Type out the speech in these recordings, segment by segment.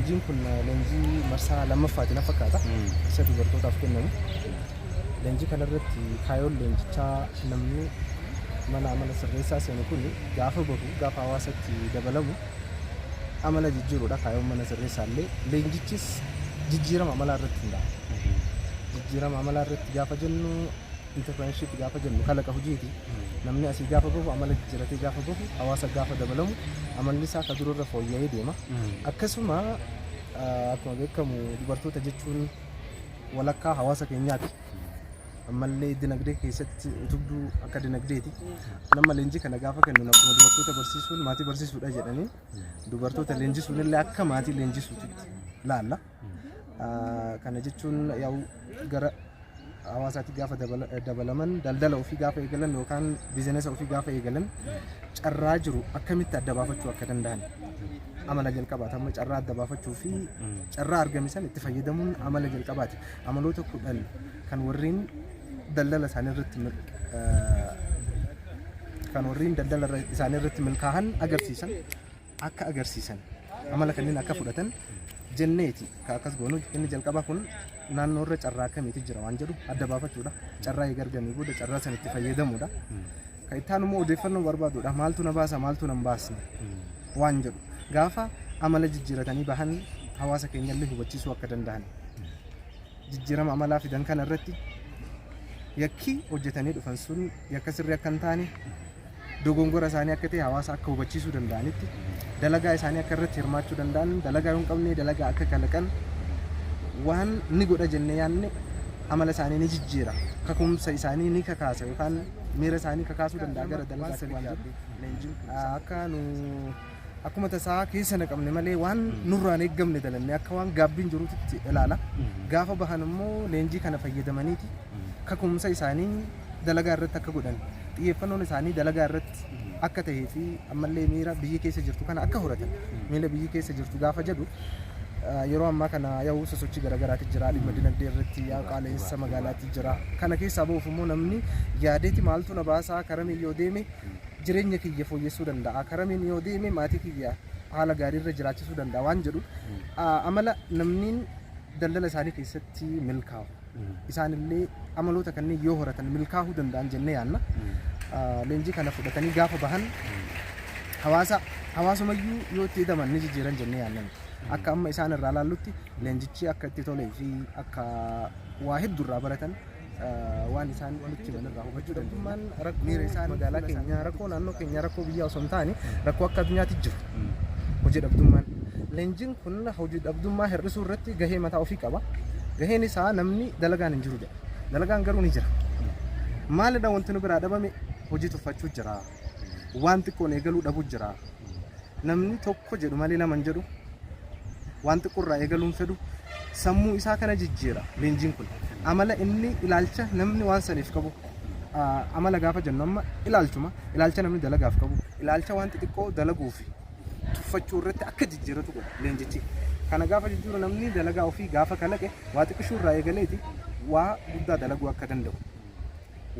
Leenjiin kun leenjii marsaa lammaffaati na fakkaata. Isa dubartootaaf kennamu. Leenjii kanarratti kaayoon leenjichaa namni mana amala sirreessaa seenu kun gaafa bahu, gaafa hawaasatti dabalamu amala jijjiiruudha kaayoon mana sirreessaa illee. Leenjichis jijjiirama amalaa irratti hundaa'a. Jijjiirama amalaa irratti gaafa jennu, entrepreneurship gaafa jennu, kalaqa hojiiti. Namni asii gaafa bahu, amala jijjiiratee gaafa bahu, hawaasa gaafa dabalamu, amalli isaa ka durarra fooyya'ee deema. Akkasuma akkuma beekamu dubartoota jechuun walakkaa hawaasa keenyaati. Ammallee dinagdee keessatti utubduu akka dinagdeeti. Nama leenjii kana gaafa kennu, akkuma dubartoota barsiisuun maatii barsiisuudha jedhanii, dubartoota leenjisuun illee akka maatii leenjisuutti laalla. Kana jechuun yaa'u gara hawaasaatti gaafa dabalaman, daldala ofii gaafa eegalan yookaan biizinasa ofii gaafa eegalan, carraa jiru akkamitti adda baafachuu akka danda'an amala jalqabaati. Amma carraa adda baafachuu fi carraa argame san itti fayyadamuun amala jalqabaati. Amaloota 10 kan warreen daldala isaanii irratti kan warreen daldala isaanii irratti milkaahan agarsiisan, akka agarsiisan, amala kanneen akka fudhatan jenneeti ka akkas goonu. Inni jalqabaa kun naannoo irra carraa akkamiitu jira waan jedhu adda baafachuudha. Carraa eega argamee booda carraa san itti fayyadamuudha. Kan itti aanu immoo odeeffannoo barbaaduudha. Maaltu na baasa, maaltu na hin baasne waan jedhu. Gaafa amala jijjiiratanii bahan hawaasa keenyallee hubachiisuu akka danda'an. Jijjiirama amalaa fidan kana irratti yakki hojjetanii dhufan sun yakka sirrii akka hin taane, dogongora isaanii akka ta'e hawaasa akka hubachiisuu danda'anitti, dalagaa isaanii akka irratti hirmaachuu danda'an, dalagaa yoo hin qabne dalagaa akka kalaqan, waan ni godha jennee yaadne amala isaanii ni jijjiira, kakumsa isaanii ni kakaasa yookaan miira isaanii kakaasuu danda'a gara dalagaatti waan jedhu. Akka nu akkuma tasaa keessa naqamne malee waan nurraan eeggamne dalanne akka waan gaabbiin jiruutti ilaala. Gaafa bahan immoo leenjii kana fayyadamaniiti kakumsa isaanii dalagaa irratti akka godhan, xiyyeeffannoon isaanii dalagaa irratti akka tahee fi ammallee miira biyyi keessa jirtu kana akka horatan. Miira biyyi keessa jirtu gaafa jedhu, yeroo ammaa kana yaa'u sosochii garaagaraati jira, dhimma dinagdee irratti yaa qaala'insa magaalaatti jira. Kana keessaa ba'uuf immoo namni yaadeeti maaltu na baasaa, karamiin yoo deeme jireenya kiyya fooyyessuu danda'a, karamiin yoo deeme maatii kiyya haala gaarii irra jiraachisuu danda'a waan jedhu, amala namniin daldala isaanii keessatti milkaa'u. Isaanillee amaloota kanneen yoo horatan milkaa'uu danda'an jennee yaanna. Leenjii kana fudhatanii gaafa bahan hawaasa hawaasumayyuu yoo itti hidhaman ni jijjiiran jennee yaanna. Akka amma isaan irraa laallutti leenjichi akka itti tolee fi akka waa hedduu irraa baratan waan isaan nutti himan irraa hubachuu dandeenya. Miira isaan magaalaa keenyaa, rakkoo naannoo keenyaa, rakkoo biyyaa osoo hin taane rakkoo akka addunyaatti jiru. Hojii dhabdummaan. Leenjiin kun hojii dhabdummaa hir'isuu irratti gahee mataa ofii qaba. Gaheen isaa namni dalagaan hin jiru jedha. Dalagaan garuu ni jira. Maalidha wanti nu biraa dhabame? Hojii tuffachuu jira. Waan xiqqoon eegaluu dhabuu jira. Namni tokko jedhu malee lama hin jedhu. Waan xiqqoorraa eegaluun fedhu sammuu isaa kana jijjiira leenjiin kun. Amala inni ilaalcha namni waan saniif qabu, amala gaafa jennu amma ilaalchuma, ilaalcha namni dalagaaf qabu, ilaalcha waan xixiqqoo dalaguu fi tuffachuu irratti akka jijjiiratu godha leenjichi. Kana gaafa jijjiiru namni dalagaa ofii gaafa kalaqe waa xiqqishuu irraa eegaleeti waa guddaa dalaguu akka danda'u.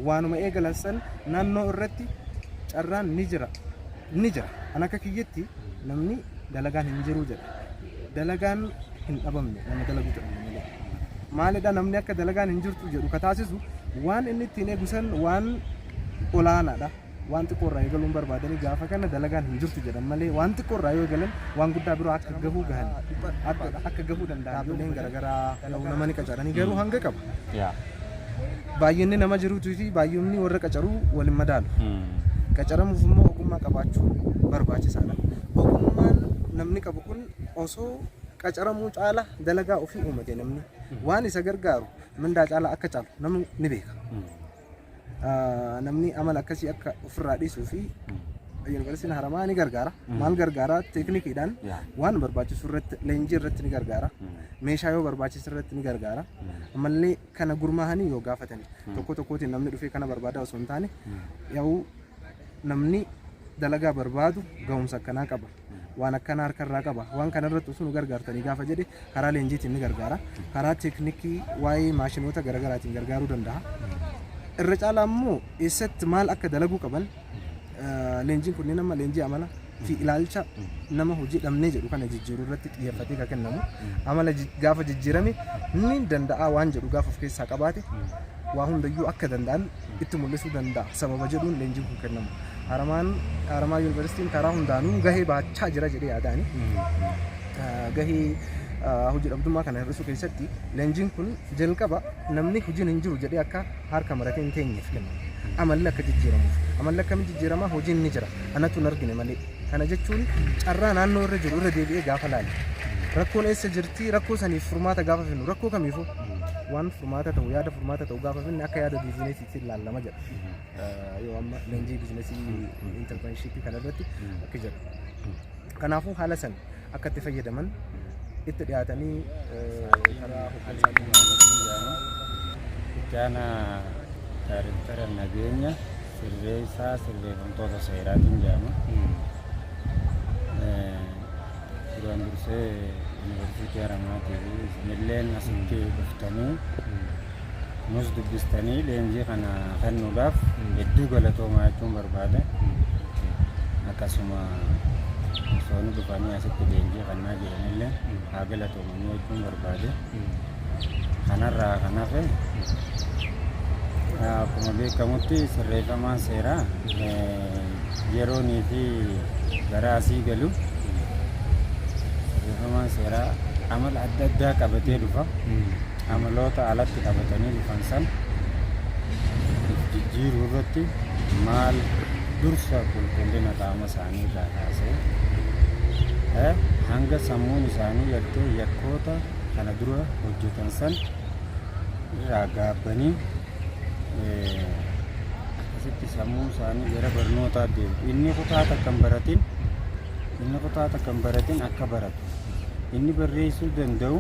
Waanuma eegalan san naannoo irratti carraan ni jira. Ni jira. An akka kiyyatti namni dalagaan hin jiru jedha. Dalagaan hin dhabamne, nama dalagu jedhama malee. Maalidha namni akka dalagaan hin jirtu jedhu ka taasisu? Waan inni ittiin eegu san waan olaanaadha. Waan xiqqoo irraa eegaluun barbaadanii gaafa kana dalagaan hin jirtu jedhan malee, waan xiqqoo irraa yoo eegalan waan guddaa biroo akka gahuu gahan akka gahuu danda'an. Dhaabbileen garaagaraa nama ni qacaranii garuu hanga qaba. Baay'inni nama jiruutii fi baay'inni warra qacaruu wal hin madaalu. Qacaramuuf immoo ogummaa qabaachuun barbaachisaadha. Ogummaan namni qabu kun osoo qacaramuu caala dalagaa ofii uumate namni waan isa gargaaru mindaa caala akka caalu namni ni beeka. Namni amala akkasii akka ofirraa dhiisuu fi Yuunivarsiitiin Haramaa ni gargaara. Maal gargaara? Teeknikiidhaan waan barbaachisu irratti, leenjii irratti ni gargaara. Meeshaa yoo barbaachisu irratti ni gargaara. Ammallee kana gurmaahanii yoo gaafatan, tokko tokkootiin namni dhufee kana barbaada osoo hin taane, yaa'u namni dalagaa barbaadu gahumsa akkanaa qaba. Waan akkanaa harkarraa qaba. Waan kana irratti osoo nu gargaartanii gaafa jedhe karaa leenjiitiin ni gargaara. Karaa teeknikii waa'ee maashinoota garaagaraatiin gargaaruu danda'a. Irra caalaa immoo eessatti maal akka dalaguu qaban, leenjiin kunneen amma leenjii amala fi ilaalcha nama hojii dhabnee jedhu kana jijjiiruu irratti xiyyeeffatee kan kennamu. Amala gaafa jijjiirame ni danda'a waan jedhu gaafa of keessaa qabaate waa hundayyuu akka danda'an itti mul'isuu danda'a sababa jedhuun leenjiin kun kennamu. Haramaan Haramaa Yuunivarsiitiin karaa hundaanuu gahee baachaa jira jedhee yaadaani. Gahee hojii dhabdummaa kana hir'isuu keessatti leenjiin kun jalqaba namni hojiin hin jiru jedhee akka harka maratee hin teenyeef kennama. Amalli akka jijjiiramuuf. Amalli akkamiin jijjiirama? Hojiin ni jira. Anatu hin argine malee. Kana jechuun carraa naannoo irra jiru irra deebi'ee gaafa laale. Rakkoon eessa jirti? Rakkoo saniif furmaata gaafa finnu rakkoo kamiifuu waan furmaata ta'u yaada furmaata ta'u gaafa finne akka yaada biizinesiitti ilaallama jedha. Yoo amma leenjii biizinesii intarpiraanshiippii kana irratti akka jedhu. Kanaafuu haala san akka itti fayyadaman itti dhiyaatanii karaa hoggansaatiin. Itti aanaa Daayrektara Nageenya Sirreessaa Sirreeffamtoota Seeraatiin jedhama. Duraan dursee Yuunivarsiitii Haramaatii fi isinilleen asitti dhuftanii nus dubbistanii leenjii kana kennuudhaaf hedduu galatoomaa jechuun barbaada. Akkasuma osoonni dhufanii asitti leenjii kennaa jiranillee haa galatoomanii jechuun barbaade. Kanarraa kan hafe akkuma beekamutti sirreeffamaan seeraa yeroonii fi gara asii galu sirreeffamaan seeraa amala adda addaa qabatee dhufa. Amaloota alatti qabatanii dhufan san jijjiiruu irratti maal dursa qulqullina qaama isaanii irraa kaasee hanga sammuun isaanii gartee yakkoota kana dura hojjetan san irraa gaabbanii akkasitti sammuu isaanii gara barnootaa deemu. Inni kutaa takka hin baratin inni kutaa takka hin baratin akka baratu. Inni barreessuu danda'u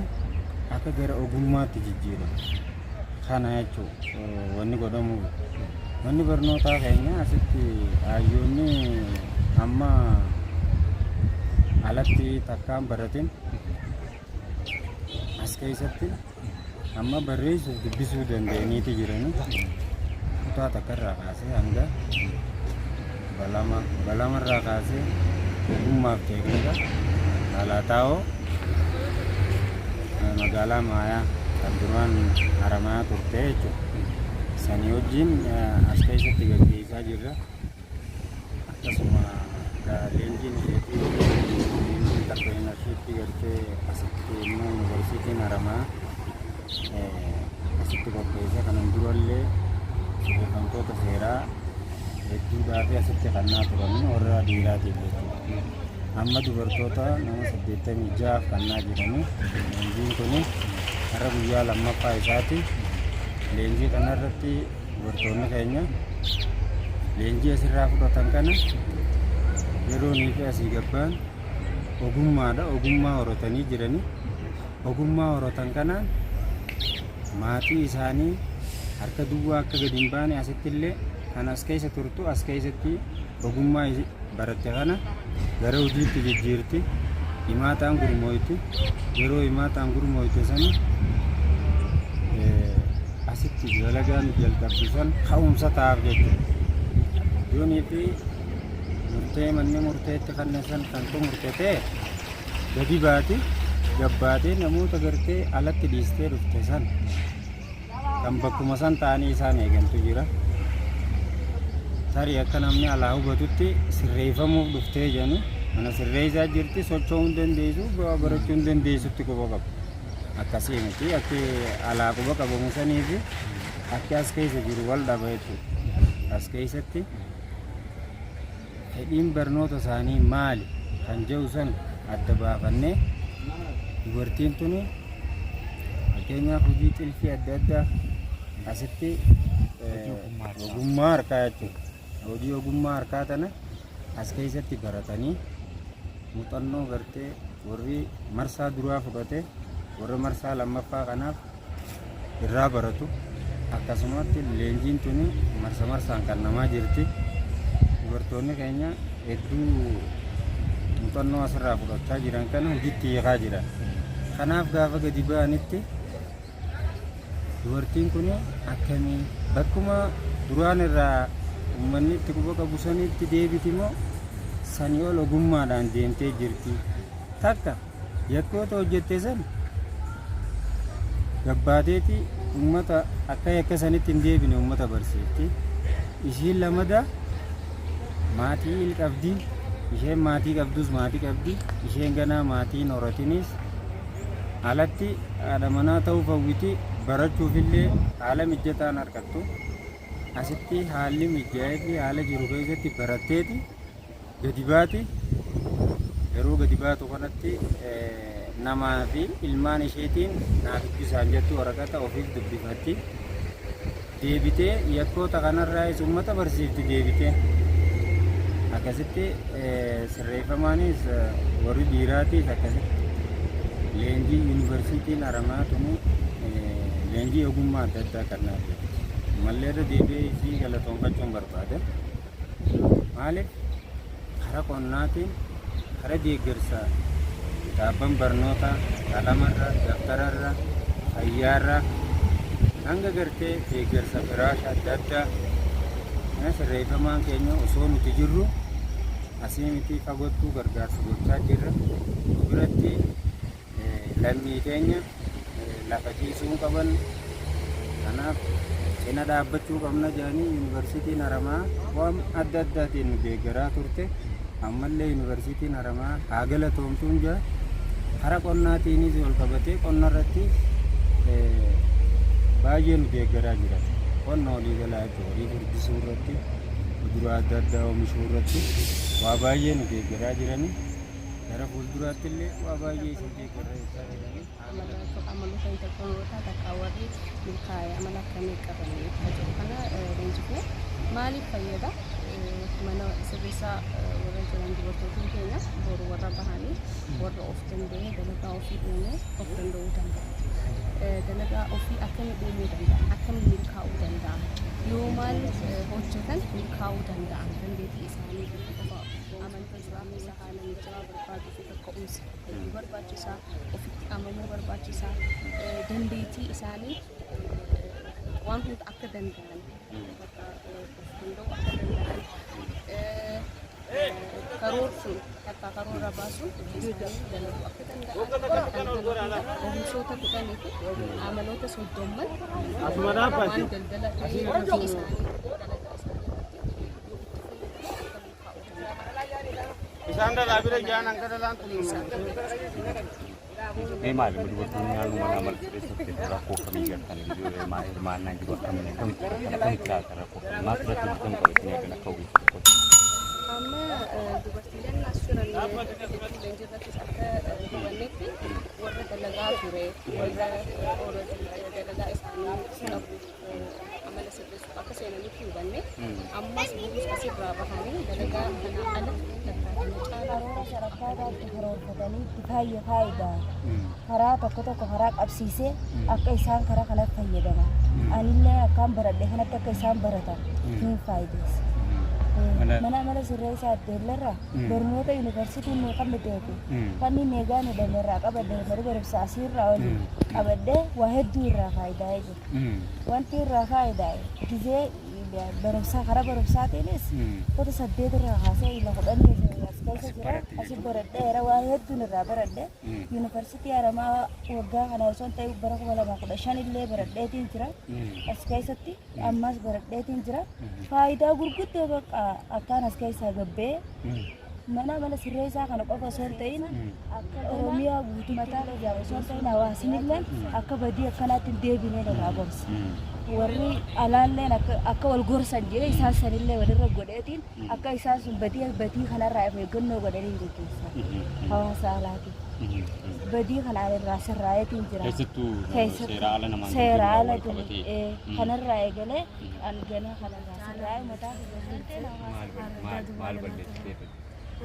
akka gara ogummaatti jijjiiramu. Kana jechuun wanni godhamu. Manni barnootaa keenya asitti hayyoonni amma alatti takkaan baratin as keessatti amma barreessuuf dubbisuu danda'aniiti jirani. Kutaa takkarraa kaasee hanga balama balamarraa kaasee ogummaaf teeknika Alaataawoo magaalaa Maayaa kan duraan Haramayaa turte jechuudha. Sanii wajjin as keessatti gaggeessaa jirra. Akkasuma leenjiin isheetii leenjiin intarpireenarshiippii gartee asitti immoo yuunivarsiitiin Haramayaa asitti qopheesse kanan durallee sirreeffamtoota seeraa hedduudhaa fi asitti kannaa turanii warra dhiiraatiif jechuudha. Amma dubartoota nama 86 kannaa jiranii leenjiin kun har'a guyyaa lammaffaa isaati. Leenjii kanarratti dubartoonni keenya leenjii asirraa fudhatan kana yeroo fi asii gabbaan ogummaadha. Ogummaa horatanii jiranii. Ogummaa horatan kanaan maatii isaanii harka duwwaa akka gadi hin baane asitti illee kan as keessa turtu as keessatti ogummaa baratte kana gara hojiitti jijjiirti. Himaataan gurmooyti. Yeroo himaataan gurmooyte sana asitti dalagaan jalqabdu san ka'umsa ta'aaf jechuudha. Yoonii fi murtee manni murteetti kanne san kan xumurte ta'e gadi baate gabbaatee namoota gartee alatti dhiistee dhufte san kan bakkuma san ta'anii isaan eegantu jira. Tarii akka namni alaa hubatutti sirreeffamuuf dhuftee jedhani mana sirreessaa jirti socho'uu hin dandeessu barachuu hin dandeessutti quba qabu. Akkasii miti akki alaa quba qabamu sanii fi akki as keessa jiru wal dhaba jechuudha. As keessatti fedhiin barnoota isaanii maali kan jedhu san adda baafannee dubartiin tuni fakkeenyaaf hojii xilfii adda addaa asitti ogummaa harkaa jechuudha. Hojii ogummaa harkaa tana as keessatti baratanii muuxannoo gartee warri marsaa duraa fudhate warra marsaa lammaffaa kanaaf irraa baratu. Akkasumatti leenjiin tuni marsa marsaan kan namaa jirti. Dubartoonni keenya hedduu muuxannoo asirraa fudhachaa jiran kana hojiitti hiikaa jiran. Kanaaf gaafa gadi ba'anitti dubartiin kun akkamii bakkuma duraan irraa uummanni itti quba qabu sanitti deebiti moo Sanii ol ogummaadhaan deemtee jirti. Takka yakkoota hojjette san gabbaateeti ummata akka yakka sanitti hin deebine ummata barsiifti. Ishiin lamada maatii il qabdi. Isheen maatii qabdus maatii qabdi. Isheen ganaa maatii hin horatinis alatti haadha manaa ta'uuf hawwiti barachuufillee haala mijataan argattu. Asitti haalli mijaa'ee fi haala jiru keessatti baratteeti gadi baati. Yeroo gadi baatu kanatti namaa fi ilmaan isheetiin naa dubbisaan jettu waraqata ofiif dubbifatti. Deebitee yakkoota kanarraayis uummata barsiifti deebitee. Akkasitti sirreeffamaanis warri dhiiraatiis akkasitti leenjii yuunivarsiitiin Haramaa tuni leenjii ogummaa adda addaa kennaa jirti. Mallee irra deebi'ee isii galatoonfachuun barbaada. Maaliif karaa qonnaatiin karaa deeggarsa kitaabban barnootaa qalamarra, daftararra, fayyaarra hanga gartee deeggarsa firaasha adda addaa sirreeffamaan keenya osoo nuti jirru asii miti fagottuu gargaarsa gochaa jirra. Nu biratti lammii keenya lafa ciisuu qaban kanaaf cina dhaabbachuu qabna jedhanii yuunivarsiitiin Haramaa waan adda addaatiin nu deeggaraa turte. Ammallee yuunivarsiitiin Haramaa haa galatoomtuun jira. Karaa qonnaatiinis ol qabatee qonna irratti baay'ee nu deeggaraa jira. Qonna walii galaa jechuudha. Horii furdisuu irratti, kuduraa adda addaa oomishuu irratti waa baay'ee nu deeggaraa jirani. Gara fuulduraatti illee waa baay'ee isin deeggarra jechaa jirani. Amaloota intarpiroonotaa takkaa warri milkaa'e amala akkamii qaban kan jedhu kana leenjifne maaliif fayyada? Mana sirreessaa warra jiran dubartootiin keenya boru warra bahanii warra of danda'ee dalagaa ofii uumee of danda'uu danda'a. Dalagaa ofii akkamii uumuu danda'a? Akkamii milkaa'uu danda'a? Yoo maal hojjetan milkaa'uu danda'an? Dandeettii isaanii qofa amantaa jiraachisa haala mijaa'aa barbaaduu fi kaka'umsa hedduu barbaachisaa, ofitti amanuu barbaachisaa, dandeettii isaanii waan hunda akka danda'an bakka of danda'uu akka danda'an karoorsuun takka karoora baasuun hojii isaanii dalaguu akka danda'an kana hunda oomishoota 10 fi amaloota 30 waan daldala ta'ee hojii isaanii dalagaa isaanii irratti yoo itti fayyadaman akka milkaa'uu danda'an. Isaan dhalaa bira jaan hanga dhalaan tun Mee maali dubartoonni naannoo mana amala sirreessatti rakkoo akkamii gartan hirmaannaan jiru akkamiin akkamitti gartan akkamitti ilaaltan rakkoo akkamii maaltu irratti hojjetamu qaba isin eegan akka ogeessa tokkotti. Amma dubartiileen as jiran hedduu leenjii irrattis akka hubannetti warra dalagaa ture warra already dalagaa isaanii qabu amala sirreessuuf akka seenanitti hubanne ammas borus asirraa bahanii dalagaa kanaa ala takkaa kana caalaa Karoora sadarkaadhaatti karoorfatanii itti faayya faayidaa karaa tokko tokko karaa qabsiisee akka isaan karaa kanatti fayyadaman anillee akkaan baradhe kanatti akka isaan baratan niin faayideessa. Mana amala sirreessaa addeellarraa barnoota yuunivarsiitiin nuu kenniteefi kan inni eegaan hidhame irraa qabadhe mana barumsa asiirraa waliin qabadhee waa hedduu irraa faayidaa jira. Wanti irraa faayidaa gizee barumsaa karaa barumsaatiinis kuta 8 irraa kaasee ila 10 as keessa jira asi baradheera waa hedduun irraa baradhe yuunivarsiitii Haramaa waggaa kana osoo hin ta'in bara 2015 illee baradheetiin jira as keessatti ammas baradheetiin jira faayidaa gurguddoo bakka akkaan as keessaa gabbee mana amala sirreessaa kana qofa osoo hin ta'in akka Oromiyaa guutummaatti illee osoo hin ta'in hawaasni akka badii akkanaatti hin deebine irraa gorsa. Warri alaalleen akka wal gorsan jedhee isaan sanillee walirra godheetiin akka isaan sun badii badii kanarraa of eeggannoo godhanii geggeessa hawaasa alaatiin. Badii kanaan irraa sirraa'eetiin jira. Keessattuu seera ala namaan Seera ala wal qabatee. Kanarraa eegalee an ganaa kanarraa sirraa'ee mataa kiyya osoo hin ta'in hawaasa Maal maal balleessitee badde?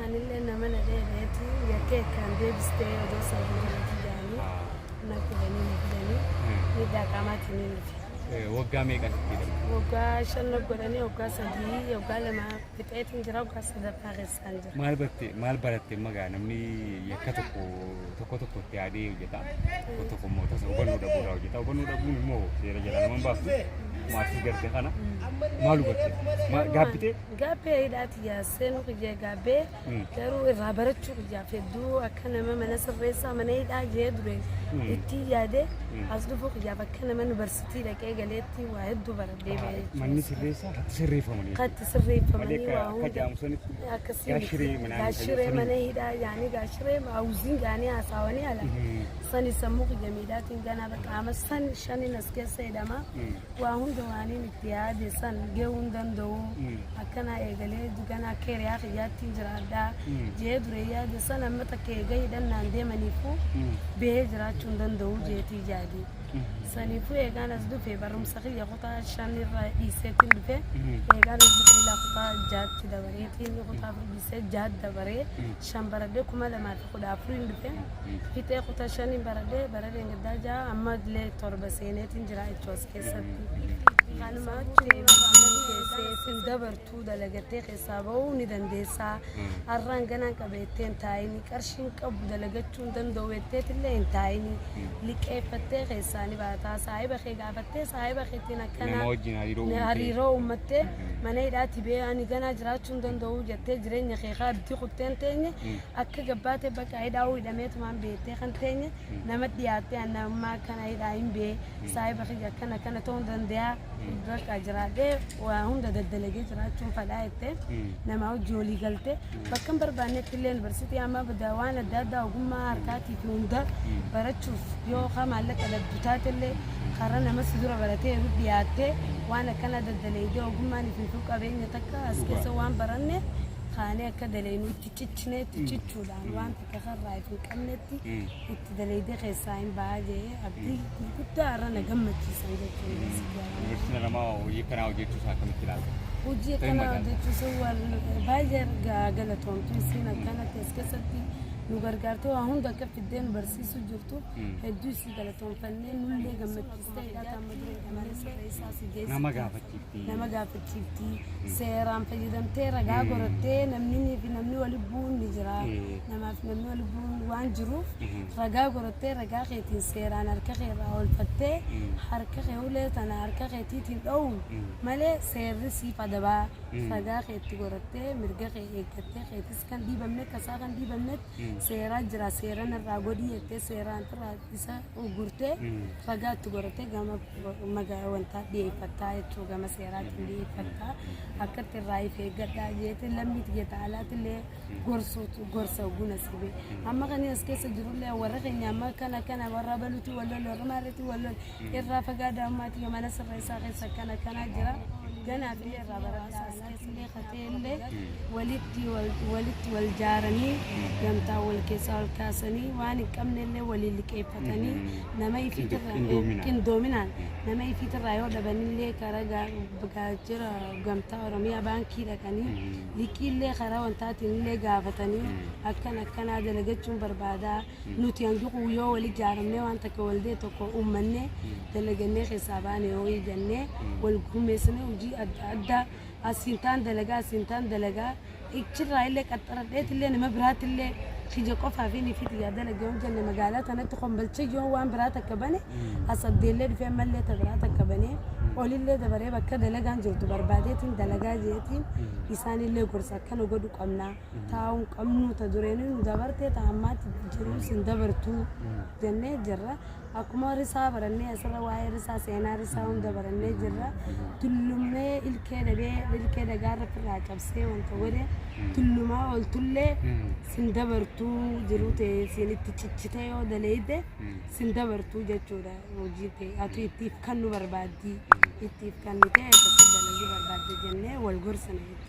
Anillee nama na dheedeeti yakkee akkaan deebistee odoo sababa jedhanii na fidanii na fidanii miidhaa qaamaatiin ni dhufe. Waggaa meeqa sitti hidhamte? Waggaa 5 na godhanii waggaa 3 waggaa 2 fixeetiin jira waggaa sadaffaa keessaan jira. Maal baratte maal baratte magaa namni yakka tokko tokko tokko itti yaadee hojjeta. Tokko tokko immoo tasa hubannoo dhabuurraa hojjeta. Hubannoo dhabuun immoo seera jalaa nama hin baastu. Akkuma asii garte kana maal hubatte? Gaabbitee? Gaabbee hidhaati yaaseen kiyya gaabbee garuu irraa barachuu kiyyaaf hedduu akka nama mana sirreessaa mana hidhaa jee dureen itti yaade as dhufuu kiyyaaf akka nama yuunivarsiitii dhaqee galeetti waa hedduu baradhee bahee jechuudha. Manni sirreessaa hatti sirreeffamanii. Katti sirreeffamanii Malee waa akka hunda. jaamu sanitti Akkasii gaashiree miti. manaa Gaashiree mana hidhaa yaanii gaashiree haawuziin yaanii hasaawanii ala. Sani sammuu kiyya miidhaatiin ganaa bakka ama san shanin as keessa hidhama. Waa hunda waaniin itti yaade san gahuu hin danda'u. Akkana eegalee ganaa akka hiriyaa kiyyaattiin jiraadhaa. Jee duree yaade san amma takka eega hidhannaan deemaniifuu bahee jiraachuu hin danda'u jeetii yaade. Saniifuu eegaan as dhufe barumsa kiyya kutaa shanirra dhiiseetiin dhufe. Eegaan as dhufe ilaa kutaa jaatti dabareetiin kutaa afur dhiisee jaatti dabaree shan baradhee 2014n dhufe. Fixee kutaa shaniin baradhee baradheen gaddaa ja'a amma illee torba seeneetiin jira jechuudha as keessatti. Kanuma jechuun sin dabartuu dalagattee keessaa bahuu ni dandeessaa. Har'aan ganaan qabeettee hin taa'ini qarshiin qabu dalagachuu hin danda'u jetteetillee hin taa'ini liqeeffattee keessaa ni baataa saahiba kee gaafattee saahiba keetiin akkana Nama wajjin hariiroo uumtee. Hariiroo uummattee mana hidhaatti bee ani ganaa jiraachuu hin danda'u jettee jireenya kee kaa abdii kutteen teenye akka gabbaatee bakka hidhaa hidhameetumaan beektee kan teenye nama dhiyaattee ani amma akkana hidhaa hin bee saahiba kiyya akkana akkana ta'uu hin danda'a bakka jiraadhee waa hunda daddalagee jiraachuun fadhaa jettee nama hojii walii galte bakka hin barbaannetti illee yuunivarsiitii amma waan adda addaa ogummaa harkaatii fi hunda barachuuf yoo kaa maallaqa dhabdu taatellee karaa nama si dura baratee yeroo dhiyaattee waan akkana daddaleedee ogummaan fi qabeenya takka as keessa waan baranne kaanee akka daleenu itti ciccinee itti cichuudhaan waan takka karraa hin qabnetti itti daleedee keessaa hin bahaa jee abdii gurguddaa irra na gammachiisan jechuudha. Yuunivarsiitiin Haramaa hojii akkanaa hojjechuu isaa akkamitti ilaalta? Hojii akkanaa hojjechuun wal baay'ee galatoomtu isiin akkanatti as keessatti nu gargaartee waa hunda akka fiddee nu barsiisuu jirtu hedduu isii galatoomfannee nullee gammachiistee hidhaa amma dura hidhamanii sirreessaa si geessitu. Nama gaafachiifti. Nama gaafachiifti. Seeraan fayyadamtee ragaa gorattee namni fi namni wali bu'uun ni jira. Namaaf namni wali bu'uun waan jiruuf ragaa gorattee ragaa keetiin seeraan harka kee irraa oolfattee harka kee ulee tana harka keetiitiin dhoowwu malee seerri siif adabaa ragaa keetti gorattee mirga kee eeggattee keetis kan dhiibamne kasaa kan dhiibamnetti seeraa jira seeran irraa godhii jettee seeraan irraa isa gurtee ragaa itti gorattee gama magaa wantaa dhiyeeffattaa jechuu gama seeraatiin dhiyeeffattaa akka itti irraa if eeggadhaa jeetiin lammii tiyya ta'alaatillee gorsuutu gorsa oguna sibe amma kan as keessa jirullee warra keenya amma kana kana warra baluuti wal lol warra maarreetti wal lol irraa fagaadhaa ammaati mana sirreessaa keessa kana kana jira ganaaf illee irraa barataa as keessa illee katee illee walitti walitti wal jaaranii gamtaa wal keessaa wal kaasanii waan hin qabne illee waliin liqeeffatanii nama ifiitirraa qindoominaan nama ifiitirraa yoo dhabanillee karaa gaajjira gamtaa Oromiyaa baankii dhaqanii liqiillee karaa wantaatiin illee gaafatanii akkan akkanaa dalagachuun barbaadaa nuti hangi kun yoo wal ijaaramnee waan takka waldee tokko uummannee dalagannee keessaa baane yoo jennee wal gurmeessinee hojii adda addaa asiin taan dalagaa asiin taan dalagaa ichirraa illee qaxxaradheet illee nama biraatti illee kija qofaa fi ni fiti yaa dalagee yoo jenne magaalaa tanatti kombalcha yoo waan biraa takka bane as addeellee dhufee ammallee ta biraa takka banee olillee dabaree bakka dalagaan jirtu barbaadeetiin dalagaa jeetiin isaanillee gorsa akkana godhu qabnaa taa'uun qabnu ta dureenii nu dabarte ta ammaatti jiruus hin dabartuu jennee jirra. Akkuma risaa barannee asirra waa'ee risaa seenaa risaa hunda barannee jirra. Tullumee ilkee dhabee ilkee dhagaarra firraa cabsee wanta godhe tullumaa ol tullee sin dabartuu jiruu ta'e sin itti cichitee yoo daleeyde sin dabartuu jechuudha hojii ta'e atu ittiif kan nu barbaaddii ittiif kan nu ta'e akkasii dalaguu barbaadde jennee wal gorsina jechuudha.